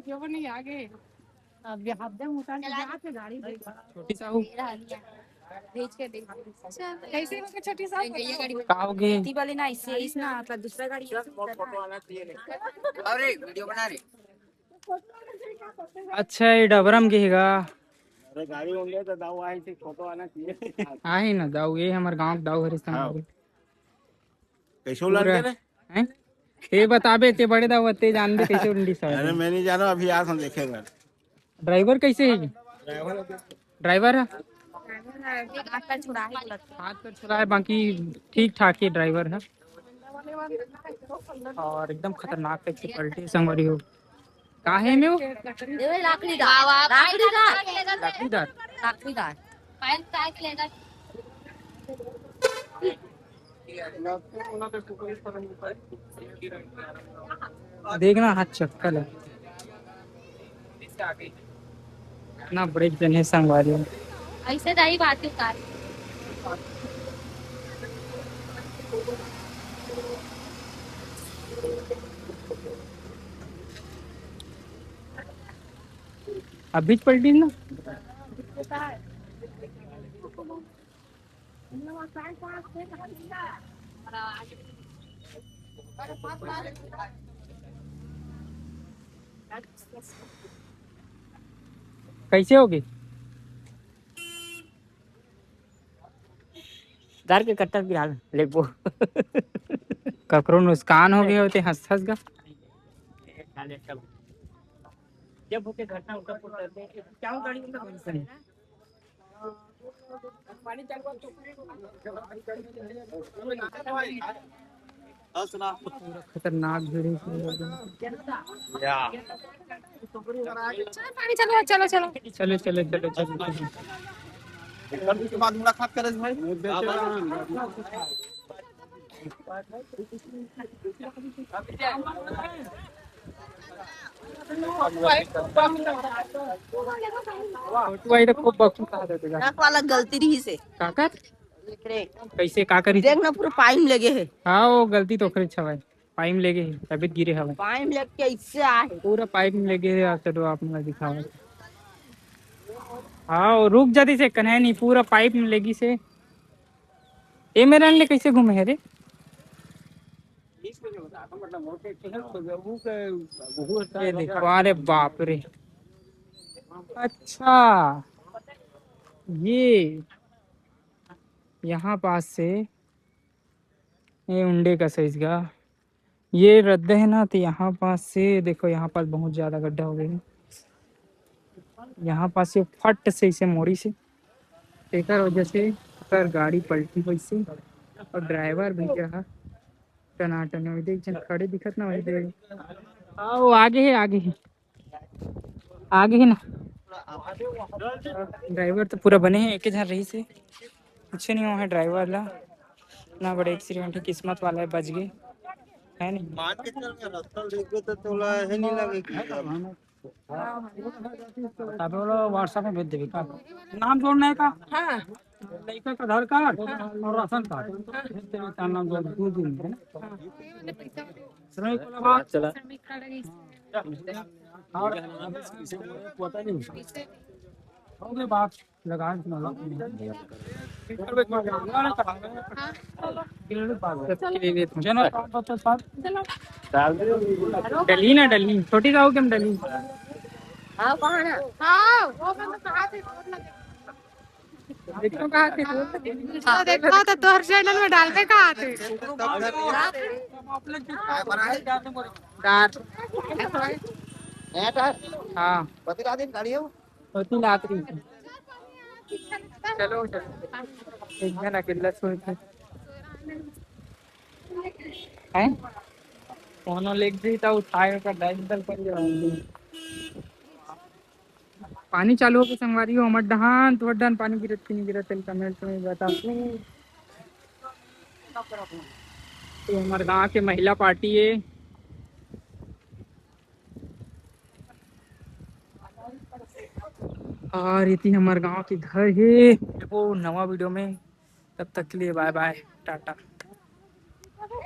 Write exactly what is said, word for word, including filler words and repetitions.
जो नहीं आगे। अब यहाँ दे उतार के जाके गाड़ी भेज। छोटी साहू। भेज के दे। कैसे हो गए छोटी साहू? ये गाड़ी का हो गए? खेती वाले ना, इससे इस ना, मतलब दूसरा गाड़ी। अरे वीडियो बना रहे। अच्छा, ये डबरम के हेगा। अरे गाड़ी होंगे तो दाऊ आए थे, फोटो आना चाहिए। आहे ना दाऊ, ये हमर गांव के दाऊ हरे संग। हाँ। कैसे पूरा लड़के रे? हैं? ते बताबे, ते बड़े दाऊ, ते जानबे कैसे उंडी साहब। अरे मैं नहीं जाना, अभी आज हम देखेंगे। ड्राइवर कैसे है? ड्राइवर है। हाथ पैर छुड़ा है, बाकी ठीक ठाक है ड्राइवर है। और एकदम खतरनाक टाइप से पलटे संगवारी हो। का है में वो? ये लाकड़ी का, लाकड़ी का, लाकड़ी का, लाकड़ी का। देखना हाथ चक्कर है। ना ब्रेक देने संगवारी। ऐसे जाई बात है कार। अभी पलटी ना। कैसे होगी? घर के कट्टर गिरा लेबो। ककरो नुकसान हो गए होते हंस हंस गा। जब होके घटना उनका पुत्र क्या गाड़ी उनका पूरा खतरनाक भीड़ है। चलो, चलो, चलो, चलो। चलो, चलो, चलो, चलो, चलो। एकदम के बाद मुलाकात करे भाई। फोटो आई तो खूब बकू कहा देते हैं। ट्रक वाला गलती रही से। काकर? देख रे। कैसे, का करी? देख ना, पूरा पाइप लगे है। हाँ, वो गलती तो ओकरे छवाए। पाइप लगे है, तभी गिरे हवा। पाइप लग के इससे आए। पूरा पाइप में लगे है, चलो आप मैं दिखाओ। हाँ, वो रुक जाती से कन्हे नहीं, पूरा पाइप में लगी से। ए मेरा ले कैसे घूमे है रे? ये देखो, अरे बाप रे। अच्छा, ये यहाँ पास से ये उंडे का साइज का ये रद्दा है ना, तो यहाँ पास से देखो, यहाँ पास बहुत ज्यादा गड्ढा हो गया है। यहाँ पास से फट से इसे मोड़ी से, तेकर वजह से ओकर गाड़ी पलटी वैसे, और ड्राइवर भी रहा टनाटन। वही देख, जन खड़े दिखत ना, वही देख। आओ, आगे है, आगे है, आगे है ना। ड्राइवर तो पूरा बने है, एक जन रही से, कुछ नहीं हुआ है ड्राइवर ला। ना बड़े एक्सीडेंट है, किस्मत वाला है, बच गए, है नहीं। मान के चल ना, रास्ता देख के तो तोला है नहीं लगे कि अबे बोलो, WhatsApp में भेज देबे का? नाम जोड़ना है का? हाँ। लड़का का आधार कार्ड और राशन कार्ड। भेज देबे का नाम जोड़, दो दिन में, है ना? श्रमिक वाला बात। चला। और पता नहीं। हो गए बात। लगा के मतलब। जनरल काम होता है सर। डली ना, डली। छोटी का हो क्या डली? हाँ, कहाँ ना? हाँ, वो बंद कहाँ थे? देखो कहाँ थे? हाँ, देखो तो तोहर चैनल में डाल के कहाँ थे? दार। नया टायर? हाँ। पति ला दिन गाड़ी हो? होती लात रही। चलो, चलो। एक जन अकेला सोए थे। हैं? कोनो लेग जी तो उठाए का डाइन तक पर जाऊंगी। पानी चालू हो गए संगवारी हो, हमर डहान, तोहर डहान पानी गिरत कि नहीं गिरत, तेल कमेंट में बताओ। तो हमारे गांव के महिला पार्टी है। और इतनी हमारे गांव के घर है। वो नवा वीडियो में, तब तक के लिए बाय बाय, टाटा।